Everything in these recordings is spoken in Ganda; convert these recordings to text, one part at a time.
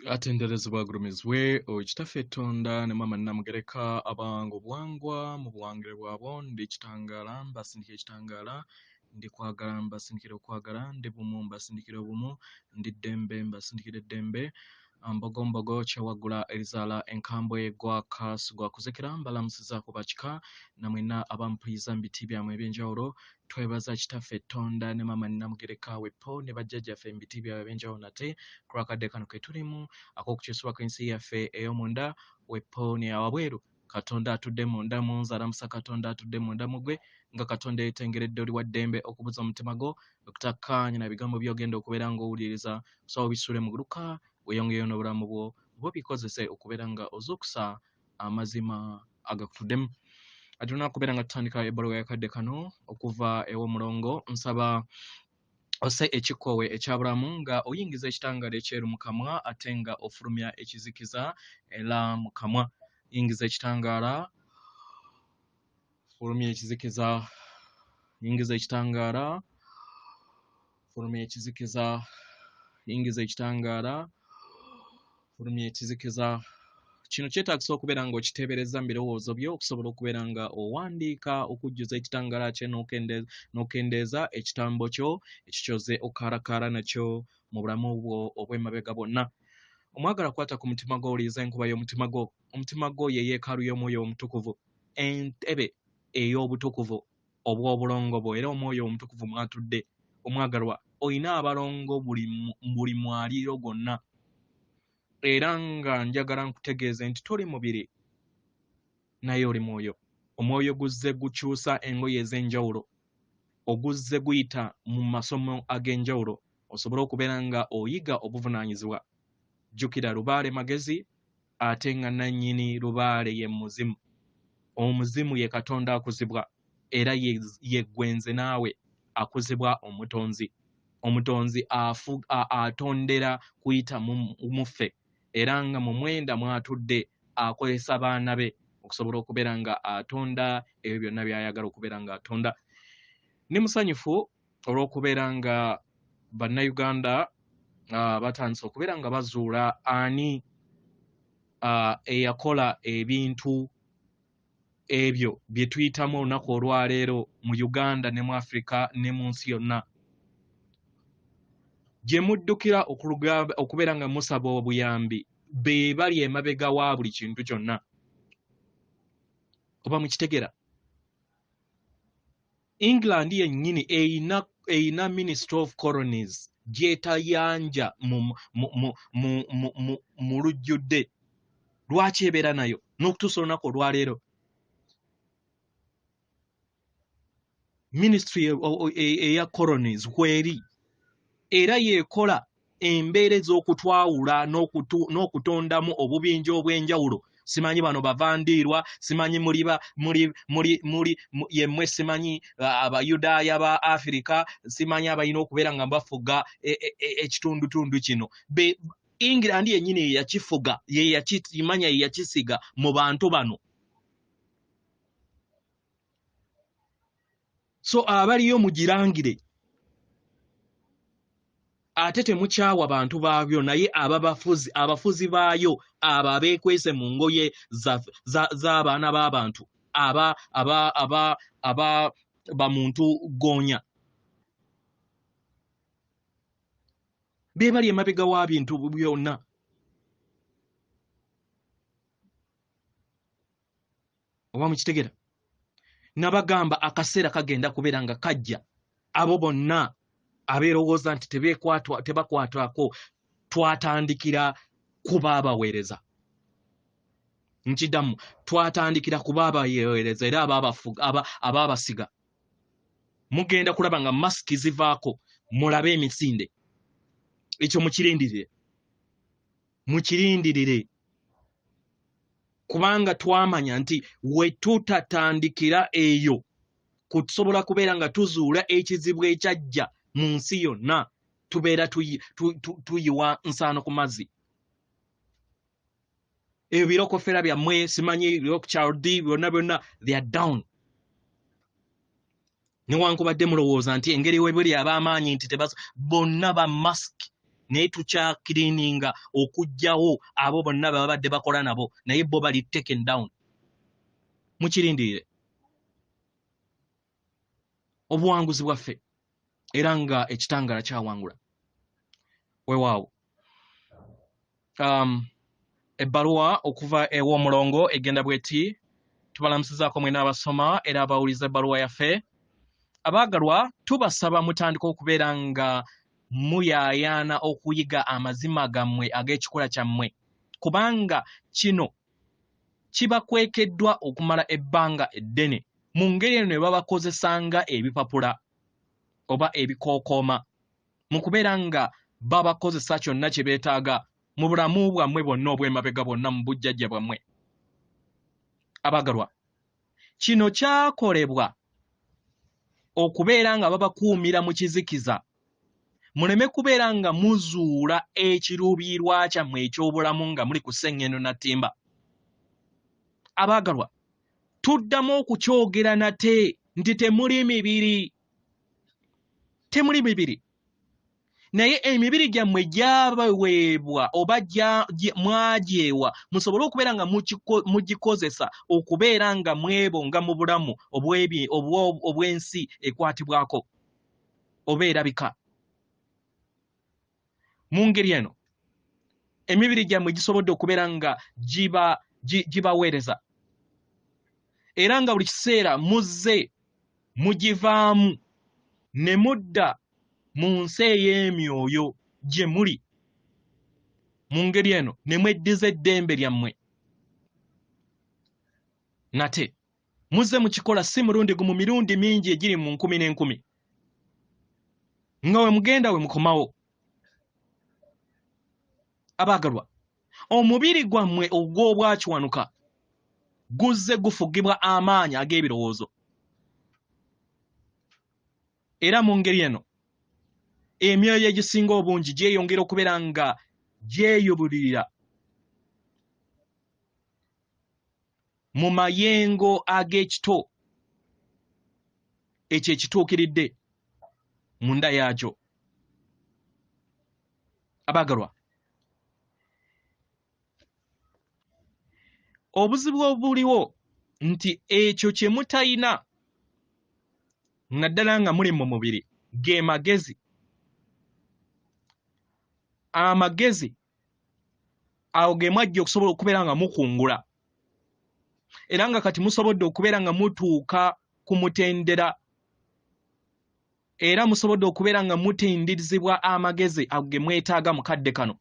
Atenderezebwa agulumizibwe oyo Kitaffe Ttonda ne Maama Nnamugereka abawanga obuwangwa mu buwangire bwabwo. Ndi kitangaala mbasindikira ekitangaala, ndi kwagala mbasindikira okwagala, ndi bumu mbasindikira obumu, ndi ddembe mbasindikira eddembe. Mbogombogo kyewaggula erizaala enkambwe gwaka sigwakuzikira mbalamusizaako bakika namwenna abampuliza mu biti byammwe eby'enjawulo. Twebaza Kitaffe Ttonda ne Maama Nnamugereka Weppo ne bajjajjaffe mu biti byabwe eby'enjawulo nate ku lw'akadde kano ke tulimu ak'okukyusibwa kw'ensi yaffe ey'omunda Weppo n'eyawabweru. Katonda atudde munda mu nze alamusa Katonda atudde munda mu ggwe nga Katonda yeetengeredde oli wa ddembe okubuza omutima gwo okutakkaanya na bigambo by'ogenda okubeera ng'owuliriza osobola obisuule mu guluka weeyongereyo n'obulamu bwo oba obikozese okubeera nga ozuukusa amazima agakutuddemu. Ate tulina kubeera nga tutandika ebbaluwa y'akadde kano okuva ew'omulongo. Nsaba ose ekikoowe ekya bulamu nga oyingiza ekitangaala ekyeru mu kamwa ate nga ofulumya ekizikiza era mu kamwa. Yingiza ekitangaala, fulumya ekizikiza, yingiza ekitangaala, fulumya ekizikiza, yingiza ekitangaala, fulumya ekizikiza. Kino kyetaagisa okubeera ng'okiteebereza mu birowoozo byo okusobola okubeera nga owandiika okujjuza ekitangaala kye n'okendeeza ekitambo kyo ekyo ky'ozze okaalakaala nakyo mu bulamu bwo obw'emabega bwonna. Omwagala kwata ku mutima gwo owulirize enkuba y'omutima gwo. Omutima gwo ye yeekaalu y'Omwoyo Omutukuvu, entebe ey'obutukuvu obw'obulongo bwo era Omwoyo Omutukuvu mw'atudde. Omwagalwa, olina abalongo buli mwaliiro gwonna. Era nga njagala nkutegeeze nti toli mubiri naye oli mwoyo. Omwoyo guzze gukyusa engoye ez'enjawulo, oguzze guyita mu masomo ag'enjawulo osobole okubeera nga oyiga obuvunaanyizibwa. Jjukira lubaale magezi ate nga nannyini lubaale ye muzimu. Omuzimu ye Katonda akuzibwa era ye ggwe nze naawe akuzibwa Omutonzi. Omutonzi atondera kuyita mu ffe era nga mu mwenda mw'atudde akozesa baana be okusobola okubeera nga atonda ebyo byonna by'ayagala okubeera nga atonda. Ndi musanyufu olw'okubeera nga Bannayuganda batandise okubeera nga bazuula ani eyakola ebintu ebyo bye tuyitamu olunaku olwaleero mu Uganda ne mu Afrika ne mu nsi yonna. Gye muddukira okubeera nga musaba obuyambi be bali emabega wa buli kintu kyonna. Oba mukitegera? England yennyini eyina Ministry of Colonies gy'etayanja mu lujjudde. Lwaki ebeera nayo n'okutuusa olunaku olwaleero? Ministry eya colonies kweri era yeekola embeera ez'okutwawula n'okutondamu obubinja obw'enjawulo. Simanyi bano bavandiirwa, simanyi muliba muli muli muli yemmwe, simanyi Abayudaaya ba Afirika, simanyi abalina okubeera nga bafuga ekitundutundu kino. England yennyini yeyakifuga, yeyakimanya, yeyakisiga mu bantu bano. So abaliyo mugirangire, ate temukyawa bantu baabyo, naye ababafuzi, abafuzi baayo abo abeekwese mu ngoye z'abaana b'abantu aba bamuntu goonya be bali emabega wa bintu byonna. Oba mukitegera? Nabagamba akaseera kagenda kubeera nga kajja abo bonna abeerowooza nti tebakwatwako twatandikira kuba abaweereza. Nkiddamu, twatandikira kuba abaweereza era abaabasiga. Mugenda kulaba nga masiki zivaako, mulabe emisinde. Ekyo mukirindirire, mukirindirire, kubanga twamanya nti we tutatandikira eyo kusobola kubeera nga tuzuula ekizibu ekyajja mu nsi yonna, tubeera tuyiwa nsaano ku mazzi. Ebyo birokofera byammwe, simanyi Rothschild, byonna byonna, they are down. Newankubadde mulowooza nti engeri webuli ab'amaanyi nti bonna ba mask. Naye tukyakirininga okuggyawo abo bonna babadde bakola nabo, naye bo bali taken down. Mukirindirire obuwanguzi bwaffe, era nga ekitangala kyawangula. Weewaawo. Ebbaluwa okuva ew'omulongo egenda bweti: tubalamusizaako mwena abasoma era abawuliza ebbaluwa yaffe. Abaagalwa, tubasaba mutandika okubeera nga muyaayaana okuyiga amazima gammwe ag'ekikula kyammwe, kubanga kino kibakwekeddwa okumala ebbanga eddene. Mu ngeri eno ne babakozesanga ebipapula oba ebikookooma mu kubeera nga babakozesa kyonna kye beetaaga mu bulamu bwammwe bwonna obw'emabega bwonna mu bujjajja bwammwe. Abaagalwa, kino kyakolebwa okubeera nga babakuumira mu kizikiza, muleme kubeera nga muzuula ekiruubirirwa kyammwe eky'obulamu nga muli ku sseŋŋendo na ttimba. Abaagalwa, tuddamu okukyogera nate nti temuli mibiri, temuli mibiri, naye emibiri gyammwe gyabaweebwa oba mwagyewa musobole okubeera nga mugikozesa okubeera nga mwebonga mu bulamu obw'ensi ekwatibwako oba erabika. Mu ngeri eno emibiri gyammwe gisobodde okubeera nga gibaweereza, era nga buli kiseera muzze mugivaamu ne mudda mu nsi ey'emyoyo gye muli. Mu ngeri eno ne mweddiza eddembe lyammwe. Nate muzze mukikola si mulundi gumu, mirundi mingi egiri mu nkumi n'enkumi, nga we mugenda we mukomawo. Abaagalwa, omubiri gwammwe ogw'obwakiwanuka guzze gufugibwa amaanyi ag'ebirowoozo, era mu ngeri eno emyoyo egisinga obungi gyeyongera okubeera nga gyeyubulirira mu mayengo ag'ekito ekyo ekituukiridde munda yaakyo. Abaagalwa, obuzibu obuliwo nti ekyo kye mutayina naddala nga muli mu mubiri ge magezi. Amagezi ago ge mwajja okusobola okubeera nga mukungula, era nga kati musobodde okubeera nga mutuuka ku mutendera, era musobodde okubeera nga mutindirizibwa amagezi ago ge mwetaaga mu kadde kano.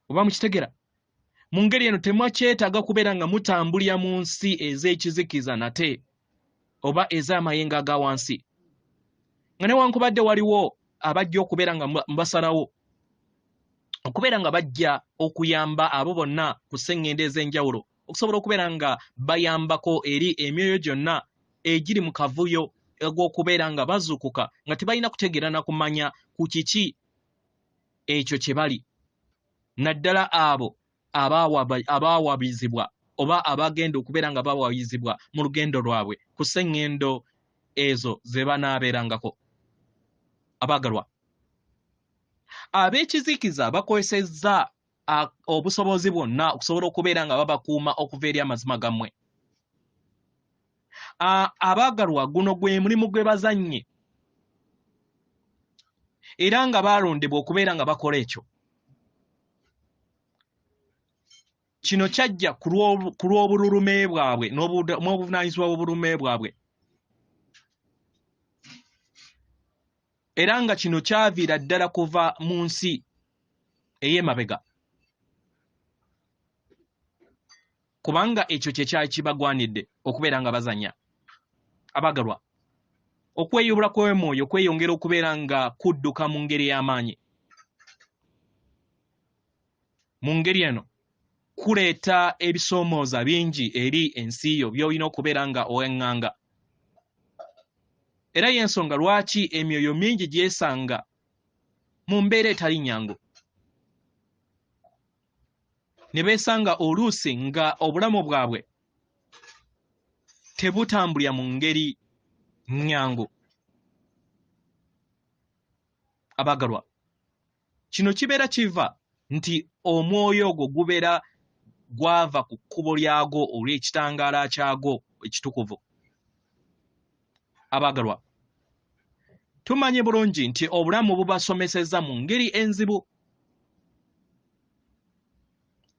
Oba mukitegera? Mu ngeri eno temwakyetaaga kubeera nga mutambulira mu nsi ez'ekizikiza nate oba ez'amayengo aga wansi, nga newankubadde waliwo abajja okubeera nga basalawo okubeera nga bajja okuyamba abo bonna ku sseŋŋendo ez'enjawulo okusobola okubeera nga bayambako eri emyoyo gyonna egiri mu kavuyo ag'okubeera nga bazuukuka nga tebalina kutegeera na kumanya ku kiki ekyo kye bali, naddala abo abaawabizibwa oba abagenda okubeera nga bawayizibwa mu lugendo lwabwe ku sseŋŋendo ezo ze banaabeerangako. Abaagalwa, ab'ekizikiza bakozesezza obusobozi bwonna okusobola okubeera nga babakuuma okuva eri amazima gammwe. Abaagalwa, guno gwe mulimu gwe bazannye, era nga baalondebwa okubeera nga bakola ekyo. Kino kyajja ku lw'obululume bwabwe n'obuvunaanyizibwa bw'obululume bwabwe, era nga kino kyaviira ddala kuva mu nsi ey'emabega, kubanga ekyo kye kyali kibagwanidde okubeera nga bazannya. Abaagalwa, okweyubula kw'omwoyo kweyongera okubeera nga kudduka mu ngeri ey'amaanyi. Mu ngeri eno kuleeta ebisoomooza bingi eri ensi yo by'olina okubeera nga owaŋŋanga, era y'ensonga lwaki emyoyo mingi gyesanga mu mbeera etali nnyangu, ne beesanga oluusi nga obulamu bwabwe tebutambulira mu ngeri nnyangu. Abaagalwa, kino kibeera kiva nti omwoyo ogwo gubeera gwava ku kkubo lyagwo olw'ekitangaala kyagwo ekitukuvu. Abaagalwa, tumanyi bulungi nti obulamu bubasomesezza mu ngeri enzibu.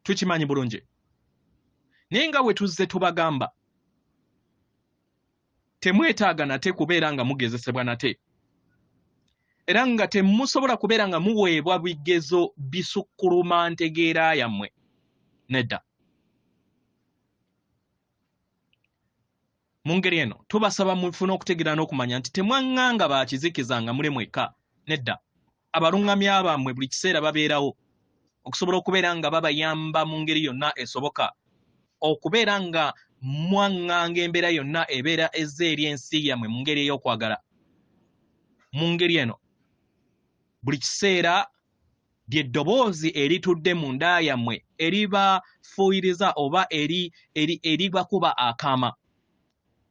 Tukimanyi bulungi. Naye nga bwe tuzze tubagamba, temwetaaga nate kubeera nga mugezesebwa nate, era nga temusobola kubeera nga muweebwa bigezo bisukkuluma ntegeera yammwe. Nedda. Mu ngeri eno tubasaba mufune okutegeera n'okumanya nti temwaŋŋanga ba kizikiza nga muli mwekka. Nedda. Abaluŋŋamya bammwe buli kiseera babeerawo okusobola okubeera nga babayamba mu ngeri yonna esoboka, okubeera nga mwaŋŋanga embeera yonna ebeera ezze eri ensi yammwe mu ngeri ey'okwagala. Mu ngeri eno buli kiseera lye ddoboozi eritudde mu nda yammwe eribafuuyiriza oba eribakuba akaama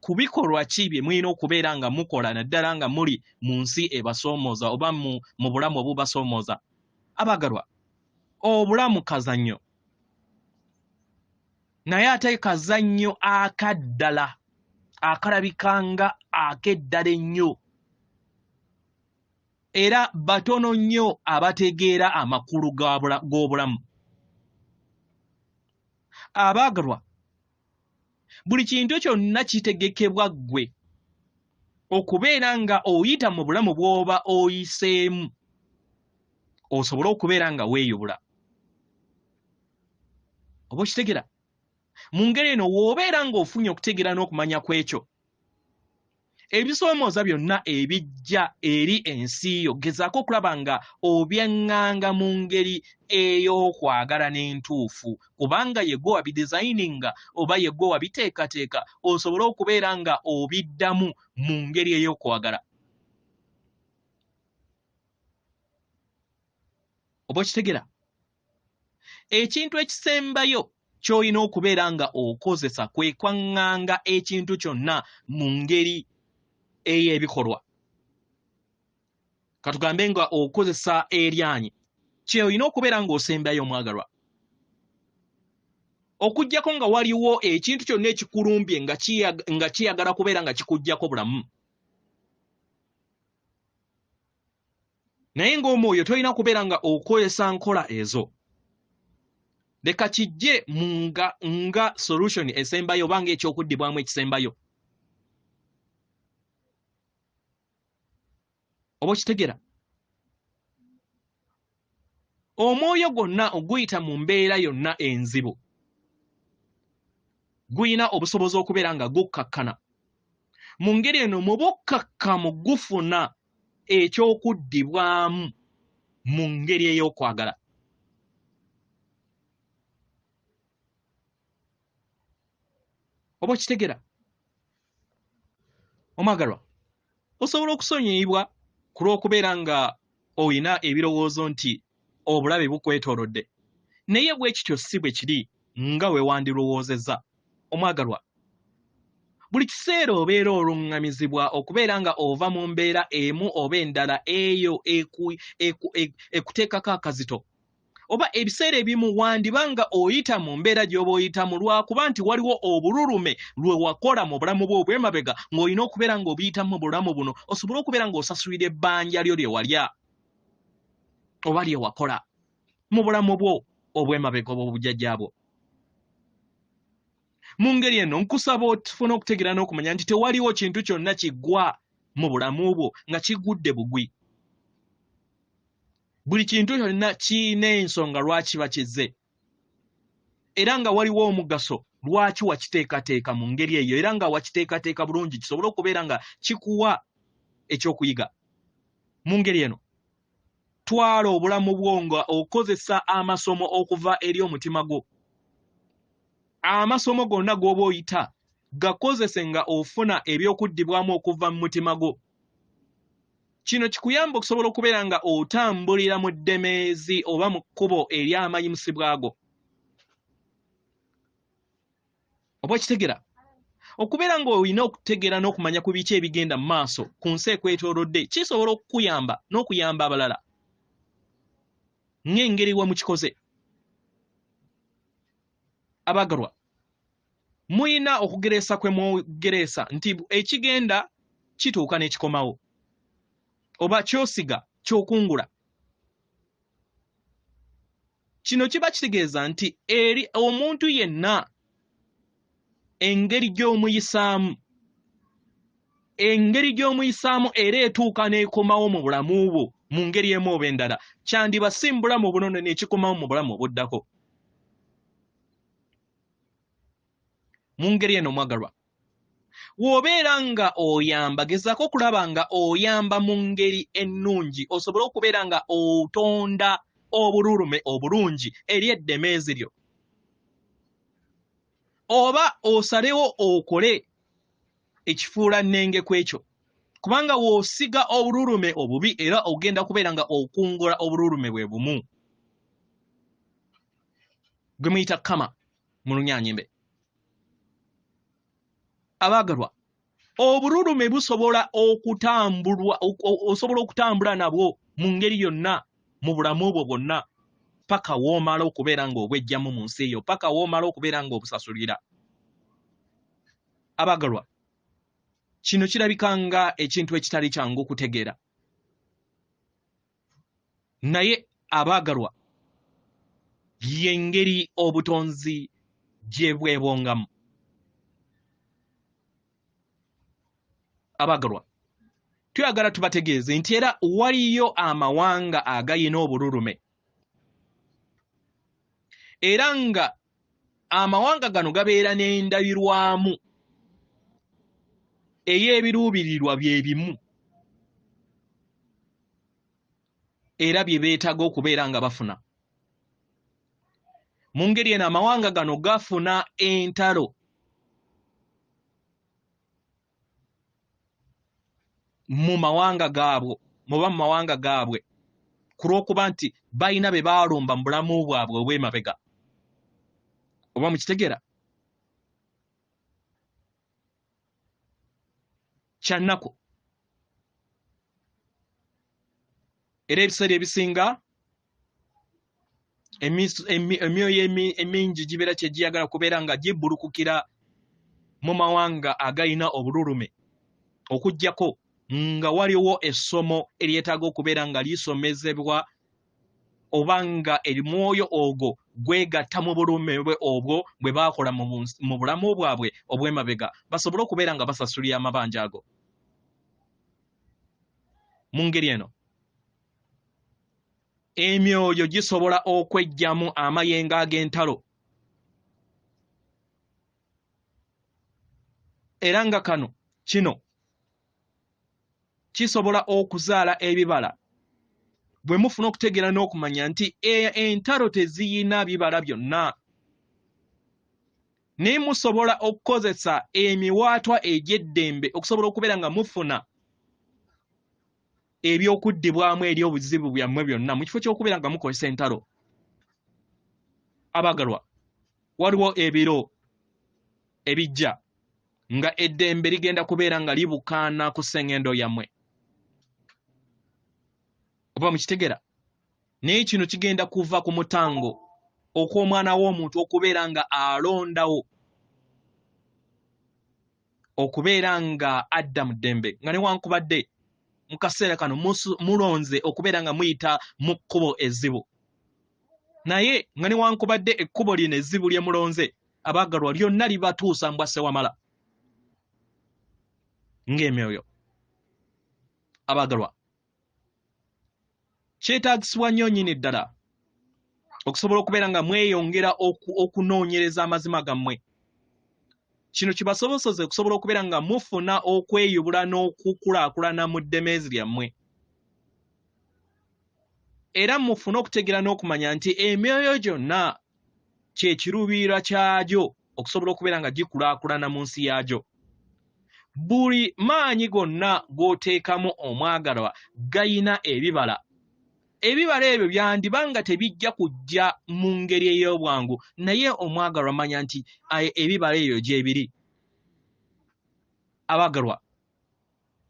ku bikolwa ki bye mulina okubeera nga mukola, naddala nga muli mu nsi ebasoomooza oba mu bulamu obubasoomooza. Abaagalwa, obulamu kazannyo, naye ate kazannyo akaddala akalabika nga ak'eddala ennyo, era batono nnyo abategeera amakulu g'obulamu. Abaagalwa, buli kintu kyonna kitegekebwa ggwe okubeera nga oyita mu bulamu bw'oba oyiseemu osobole okubeera nga weeyubula. Oba okitegera? Mu ngeri eno w'obeera ng'ofunye okutegeera n'okumanya kw'ekyo, ebisoomooza byonna ebijja eri ensi yo gezaako okulaba nga obyaŋŋanga mu ngeri ey'okwagala n'entuufu, kubanga ye gwe wabidizayininga oba ye gwe wabiteekateeka osobole okubeera nga obiddamu mu ngeri ey'okwagala. Oba okitegera? Ekintu ekisembayo ky'olina okubeera nga okozesa kwe kwaŋŋanga ekintu kyonna mu ngeri ey'ebikolwa. Katugambe nga okozesa eryanyi, kye olina okubeera ng'osembayo omwagalwa, okuggyako nga waliwo ekintu kyonna ekikulumbye nga kiyagala kubeera nga kikuggyako bulamu. Naye ng'omwoyo tolina kubeera nga okozesa nkola ezo. Leka kijje mu nga solution esembayo oba ng'ekyokuddibwamu ekisembayo. Oba okitegera? Omwoyo gwonna oguyita mu mbeera yonna enzibu gulina obusobozi okubeera nga gukkakkana. Mu ngeri eno mu bukkakkamu gufuna ekyokuddibwamu mu ngeri ey'okwagala. Oba okitegera? Omwagalwa, osobola okusonyiyibwa ku lw'okubeera nga olina ebirowoozo nti obulabe bukwetoolodde, naye bwe kityo si bwe kiri nga bwe wandirowoozezza. Omwagalwa, buli kiseera obeera oluŋŋamizibwa okubeera nga ova mu mbeera emu oba endala eyo ekuteekako akazito. Oba ebiseera ebimu wandiba nga oyita mu mbeera gy'oba oyitamu lwakuba nti waliwo obululume lwe wakola mu bulamu bwo obw'emabega ng'olina okubeera ng'obuyitamu mu bulamu buno osobole okubeera ng'osasulira ebbanja lyo lye walya oba lye wakola mu bulamu bwo obw'emabega oba obujjajja bwo. Mu ngeri eno nkusaba ofune okutegeera n'okumanya nti tewaliwo kintu kyonna kiggwa mu bulamu bwo nga kigudde bugwi. Buli kintu kyonna kirina ensonga lwaki bakizze, era nga waliwo omugaso lwaki wakiteekateeka mu ngeri eyo, era nga wakiteekateeka bulungi kisobole okubeera nga kikuwa ekyokuyiga. Mu ngeri eno twala obulamu bwo nga okozesa amasomo okuva eri omutima gwo. Amasomo gonna g'oba oyita gakozese nga ofuna ebyokuddibwamu okuva mu mutima gwo. Kino kikuyamba okusobola okubeera nga otambulira mu ddemeezi oba mu kkubo ery'amayimusibwa go. Oba okitegera? Okubeera ng'olina okutegeera n'okumanya ku biki ebigenda mu maaso ku nsi ekwetoolodde kisobola okukuyamba n'okuyamba abalala ng'engeri we mukikoze. Abaagalwa, muyina okugereesa kwe mwogereesa nti ekigenda kituuka n'ekikomawo, oba ky'osiga ky'okungula. Kino kiba kitegeeza nti eri omuntu yenna engeri gy'omuyisaamu, engeri gy'omuyisaamu era etuuka n'ekomawo mu bulamu bwo mu ngeri emu oba endala. Kyandiba si mu bulamu buno n'ekikomawo mu bulamu obuddako. Mu ngeri eno mwagalwa, w'obeera nga oyamba, gezaako okulaba nga oyamba mu ngeri ennungi osobole okubeera nga otonda obululume obulungi eri eddemeezi lyo, oba osalewo okole ekifuula nnenge ku ekyo, kubanga w'osiga obululume obubi era ogenda kubeera nga okungula obululume bwe bumu gwe muyita kama mu Lunyanyimbe. Abaagalwa, obululume busobola okutambulwa, osobola okutambula nabwo mu ngeri yonna mu bulamu bwo bwonna paka w'omala okubeera ng'obwejjamu mu nsi eyo, paka w'omala okubeera ng'obusasulira. Abaagalwa, kino kirabika nga ekintu ekitali kyangu kutegeera, naye abaagalwa, y'engeri obutonzi gye bwebongamu. Abaagalwa, twagala tubategeeze nti era waliyo amawanga agayina obululume, era nga amawanga gano gabeera n'endabirwamu ey'ebiruubirirwa bye bimu era bye beetaaga okubeera nga bafuna. Mu ngeri eno amawanga gano gafuna entalo mu mawanga gaabwe, muba mu mawanga gaabwe, ku lw'okuba nti balina be baalumba mu bulamu bwabwe obw'emabega. Oba mukitegeera? Kya nnaku. Era ebiseera ebisinga emyoyo emingi gibeera kye giyagala kubeera nga gibbulukukira mu mawanga agalina obululume, okuggyako nga waliwo essomo eryetaaga okubeera nga lisomezebwa, oba nga emwoyo ogwo gwegatta mu bulume bwe obwo bwe baakola mu bulamu bwabwe obw'emabega, basobole okubeera nga basasulira amabanja ago. Mu ngeri eno emyoyo gisobola okweggyamu amayengo ag'entalo, era nga kano kino kisobola okuzaala ebibala bwe mufuna okutegeera n'okumanya nti entalo teziyina bibala byonna, naye musobola okukozesa emiwaatwa egy'eddembe okusobola okubeera nga mufuna ebyokuddibwamu eri obuzibu byammwe byonna mu kifo ky'okubeera nga mukozesa entalo. Abaagalwa, waliwo ebiro ebijja nga eddembe ligenda kubeera nga libukaana ku ssengendo yammwe, oba mukitegera? Naye kino kigenda kuva ku mutango okw'omwana w'omuntu okubeera nga alondawo okubeera nga adda mu ddembe, nga newankubadde mu kaseera kano mulonze okubeera nga muyita mu kkubo ezzibu, naye nga newankubadde ekkubo lino ezzibu lye mulonze, abaagalwa, lyonna libatuusa mbwa ssewamala ng'emyoyo. Abaagalwa, kyetaagisibwa nnyo nnyini ddala okusobola okubeera nga mweyongera okunoonyereza amazima gammwe. Kino kibasoboseze okusobola okubeera nga mufuna okweyubula n'okukulaakulana mu ddemeezi lyammwe, era mufune okutegeera n'okumanya nti emyoyo gyonna kye kiruubirirwa kyagyo okusobola okubeera nga gikulaakulana mu nsi yaagyo. Buli maanyi gonna g'oteekamu omwagalwa gayina ebibala. Ebibala ebyo byandiba nga tebijja kujja mu ngeri ey'obwangu, naye omwagalwa manya nti ebibala ebyo gyebiri. Abagalwa,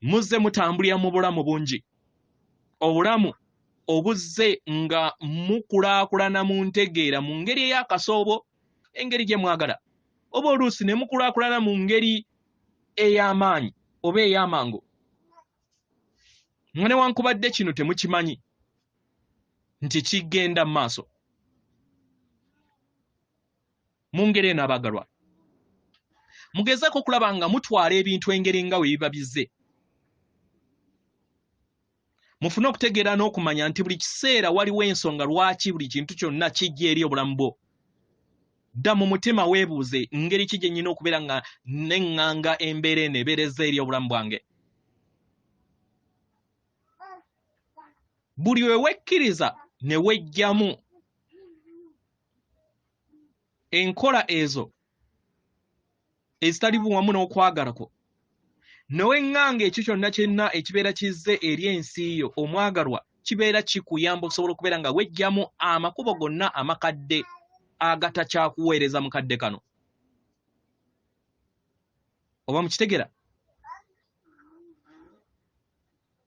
muzze mutambulira mu bulamu bungi, obulamu obuzze nga mukulaakulana mu ntegeera mu ngeri ey'akasoobo, engeri gye mwagala, oba oluusi ne mukulaakulana mu ngeri ey'amaanyi oba ey'amangu, nga newankubadde kino temukimanyi nti kigenda mu maaso. Mu ngeri eno abagalwa, mugezaako okulaba nga mutwala ebintu engeri nga bwe biba bizze. Mufune okutegeera n'okumanya nti buli kiseera waliwo ensonga lwaki buli kintu kyonna kijja eri obulamu bwo. Dda mu mutima weebuuze, ngeri ki gye nnyina okubeera nga neŋŋanga embeera eno ebeereza eri obulamu bwange? Buli we wekkiriza ne weggyamu enkola ezo ezitali buwamu n'okwagala kwo, ne weŋŋanga ekyo kyonna kyonna ekibeera kizze eri ensi yo omwagalwa, kibeera kikuyamba okusobola okubeera nga weggyamu amakubo gonna amakadde agatakyakuweereza mu kadde kano. Oba mukitegera?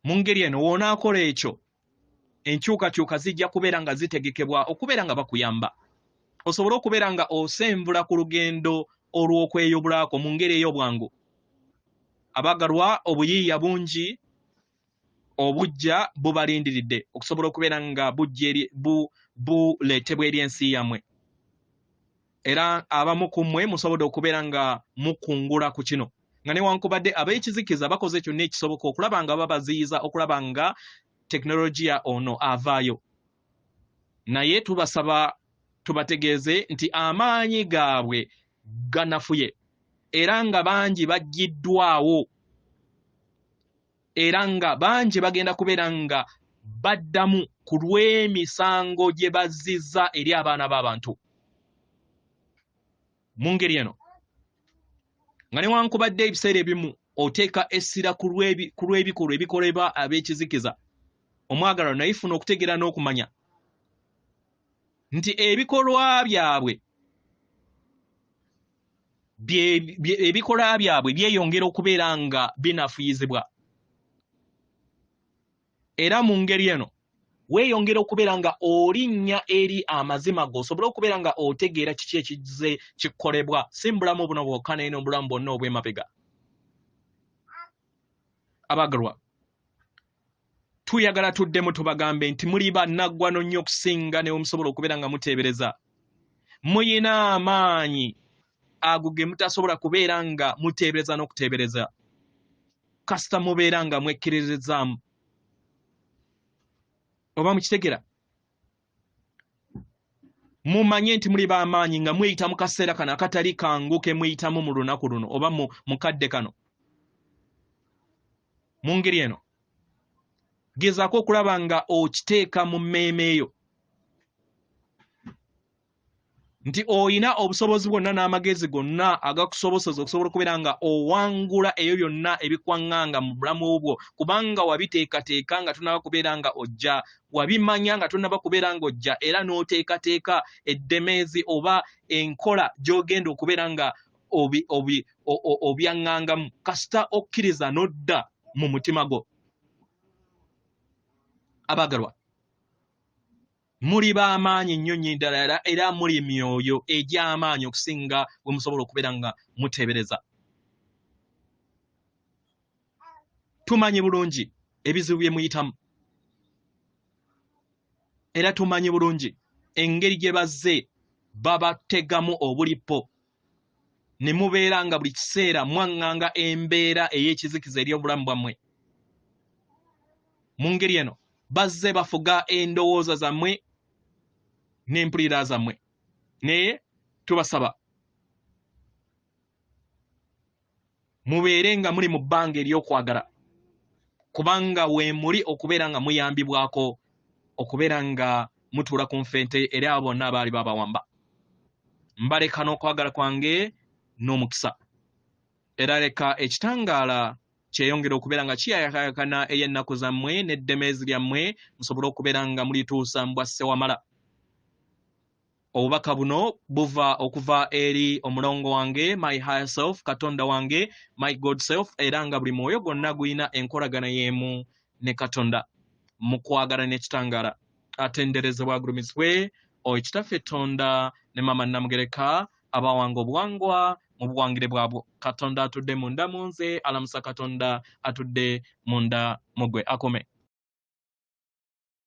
Mu ngeri eno w'onaakola ekyo, enkyukakyuka zijja kubeera nga zitegekebwa okubeera nga bakuyamba osobole okubeera nga osenvula ku lugendo olw'okweyubulako mu ngeri ey'obwangu. Abagalwa, obuyiiya bungi obujja bubalindiridde okusobola okubeera nga buleetebwa eri ensi yammwe, era abamu ku mmwe musobodde okubeera nga mukungula ku kino, nga newankubadde ab'ekizikiza bakoze kyonna ekisoboka okulaba nga babaziyiza okulaba nga tekinologiya ono avaayo. Naye tubasaba tubategeeze nti amaanyi gaabwe ganafuye, era nga bangi baggiddwawo, era nga bangi bagenda kubeera nga baddamu ku lw'emisango gye bazizza eri abaana b'abantu. Mu ngeri eno, nga newankubadde ebiseera ebimu oteeka essira ku lw'ebikolwa ebikolebwa ab'ekizikiza, omwagalwa, naye funa okutegeera n'okumanya nti ebikolwa byabwe byeyongera okubeera nga binafuyizibwa, era mu ngeri eno weeyongera okubeera nga olinnya eri amazima go, osobole okubeera nga otegeera kiki ekizze kikolebwa, si mu bulamu buno bwokka naye n'obulamu bwonna obw'emabega. Abagalwa, tuyagala tuddemu tubagambe nti muli bannaggwano nnyo okusinga ne musobola okubeera nga muteebereza. Muyina amaanyi ago ge mutasobola kubeera nga muteebereza n'okuteebereza, kasita mubeera nga mwekkiririzaamu. Oba mukitegera? Mumanye nti muli b'amaanyi nga mweyita mu kaseera kano akatali kangu ke muyitamu mu lunaku luno oba mu kadde kano. Mu ngeri eno gezaako okulaba nga okiteeka mu mmeeme eyo nti oyina obusobozi bwonna n'amagezi gonna agakusoboseza okusobola okubeera nga owangula ebyo byonna ebikwaŋŋanga mu bulamu bwo, kubanga wabiteekateeka nga tonnaba kubeera nga ojja, wabimanya nga tonnaba kubeera nga ojja, era n'oteekateeka eddemeezi oba enkola gy'ogenda okubeera nga obyaŋŋangamu, kasita okkiriza n'odda mu mutima gwo. Abagalwa, muli b'amaanyi nnyo nnyo ddala, era muli myoyo egy'amaanyi okusinga bwe musobola okubeera nga muteebereza. Tumanyi bulungi ebizibu bye muyitamu, era tumanyi bulungi engeri gye bazze babategamu obulippo, ne mubeera nga buli kiseera mwaŋŋanga embeera ey'ekizikiza eri obulamu bwammwe. Mu ngeri eno bazze bafuga endowooza zammwe n'empulira zammwe, naye tubasaba mubeere nga muli mu bbanga ery'okwagala, kubanga we muli okubeera nga muyambibwako okubeera nga mutuula ku nfente eri abo bonna abaali babawamba. Mbaleka n'okwagala kwange n'omukisa, era leka ekitangaala kyeyongera okubeera nga kiyayakayakana ey'ennaku zammwe n'eddemeezi lyammwe, musobole okubeera nga mulituusa mu bwa ssewamala. Obubaka buno buva okuva eri omulongo wange, my higher self, Katonda wange, my God self, era nga buli mwoyo gwonna gulina enkolagana y'emu ne Katonda mu kwagala n'ekitangaala. Atenderezebwa agulumizibwe oyo Kitaffe Tonda ne Maama Namugereka abawanga obuwangwa mu buwangire bwabwo. Katonda atudde munda mu nze alamusa Katonda atudde munda mu ggwe. Akome.